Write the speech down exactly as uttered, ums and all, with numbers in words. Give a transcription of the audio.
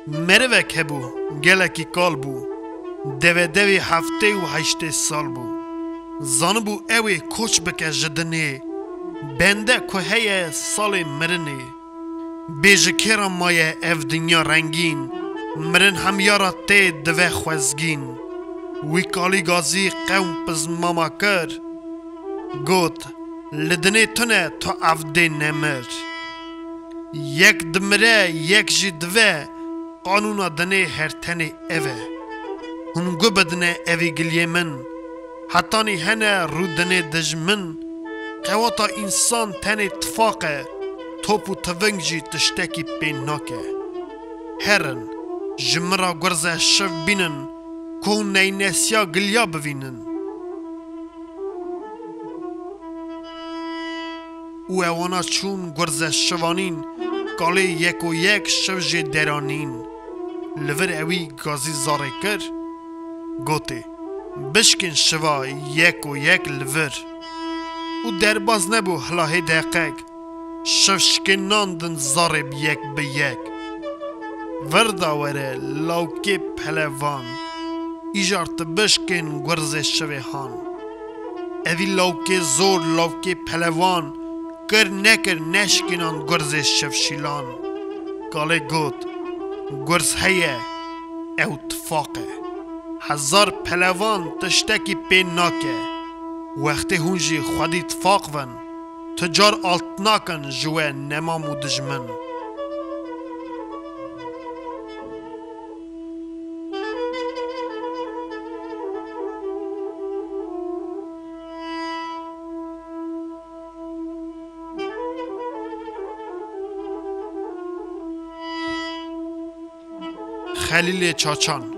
Merivek hebû, gelekî kal bû. Devedevî heftê û heştê sal bû. Zanibû ew ê koç bike ji dinê. Bende ku heye salê mirinê. Bê ji kê re maye ev dinya rengîn, mirin hemiya re tê dive xwezgîn. Wî kalî gazî qewm pizmama kir. Got, li dinê tune tu ev dê nemir. Yek dimire, yek jî dive, qanûna dinê her tenê ev e. Hûn gu bidine evî giliyê min, hetanî hene rû dinê dijmin, qewata însan tenê tifaq e, top û tiving jî tiştekî pê nake. Herin, ji min re gurze şiv bînin, ku hûn neynesiya giliya bivînin. Û ewana çûn gurze şivanîn, kalê yeko yek şiv jê deranîn. Li vir ewî gazî zarê kir, gotê, bişkên şiva yeko yek li vir. Û derbas nebû hilahê deqek, şiv şikênandin zarê bi yek bi yek. Vir da were lawkê pelevan, îjar tu bişkên gurzê şivê han. Evî lawkê zor, lawkê pelevan, kir nekir neşkînan gurzê şivşîlan. Kalê got, gurz heye, ew tifaq e. Hezar pelevan tiştekî pê nake. Wextê hûn jî xwedî tifaq bin, tu car alt nakin ji we nemam û dijmin. Xelîlê Çaçan.